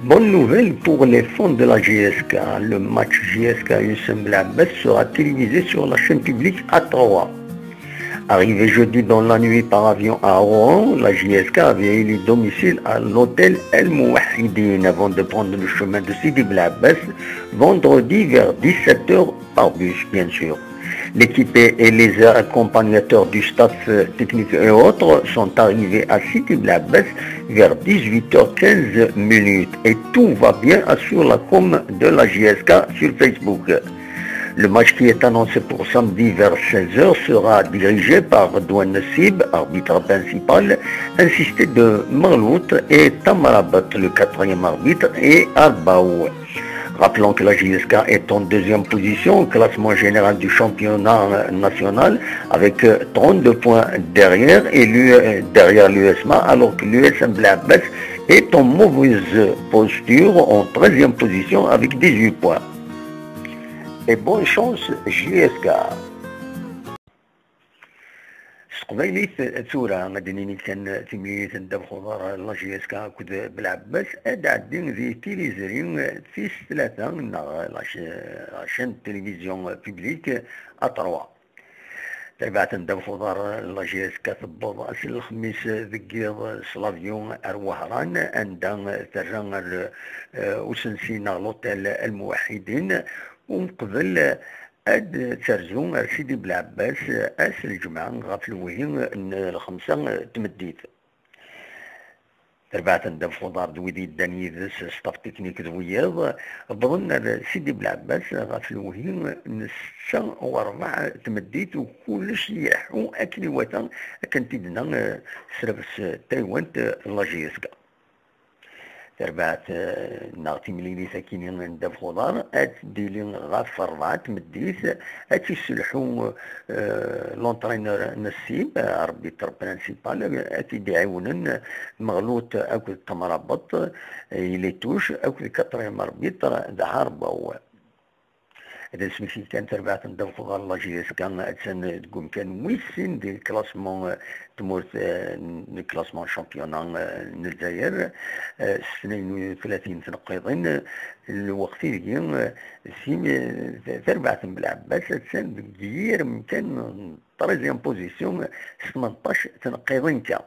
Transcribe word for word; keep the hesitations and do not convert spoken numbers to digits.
Bonne nouvelle pour les fans de la J S K. Le match J S K U S M Belabès sera télévisé sur la chaîne publique A trois. Arrivé jeudi dans la nuit par avion à Rouen, la J S K avait élu domicile à l'hôtel El Mouahidine avant de prendre le chemin de Sidi Belabès vendredi vers dix-sept heures par bus, bien sûr. L'équipe et les accompagnateurs du staff technique et autres sont arrivés à Sidi Belabès vers dix-huit heures quinze minutes et tout va bien, assure la com de la J S K sur Facebook. Le match qui est annoncé pour samedi vers seize heures sera dirigé par Douane Sib, arbitre principal, assisté de Marlout et Tamarabat, le quatrième arbitre, et Arbaou. Rappelons que la J S K est en deuxième position au classement général du championnat national avec euh, trente-deux points derrière et l'U- euh, derrière l'U S M A, alors que l'U S M Belabès est en mauvaise posture en treizième position avec dix-huit points. Et bonne chance J S K. S teqbaylit tura, ad d-nini kan timlilit n ddabex uḍar n la J S K akked Belɛebbas, ad d-ɛeddin di tiliẓri tis tlata neɣ la ch- la chaîne de télévision publique A trois. Tarbaɛt n ddabex uḍar n la J S K tewweḍ ass n lexmis deg yiḍ s l'avion ar Wehran, anda terra ar, eh, usensi neɣ l'hôtel El Mouahidin, umeqbel ad terzu ar Sidi Belɛebbas ass n lǧemɛa ɣef lewhi n lxemsa n tmeddit. Tarbaɛt n ddabex uḍar d wid yeddan yid-s, staff technique d wiyaḍ, wwḍen ar Sidi Belɛebbas ɣef lewhi n ssetta u ṛebɛa tmeddit, u kullec ileḥḥu akken iwata, akken t-id-tenna, eh, tesraft taywant, eh, n la J S K. Tarbaɛt, eh, neɣ timlilit akkin n ddabex uḍar ad d-tili ɣef ṛebɛa tmeddit, ad tt-yesselḥu, eh, l'entraîneur Nassib, arbitre principal, ad t-id-iɛiwnen Meɣlut akked Tamrabeṭ, eh, Ilituc akked quatrième arbitre d Harbaw. Ad nesmekti kan tarbaɛt n ddabex uḍar n la J S K, attan deg umkan wis sin di classement, eh, tmurt, eh, n classement championnat, eh, n Lezzayer, eh, s tnayen u tlatin tneqqiḍin, eh, lweqt ideg, eh, sin, eh, tarbaɛt n Belɛebbas attan deg yir umkan n treizième position, eh, s tmenṭac tneqqiḍin kan.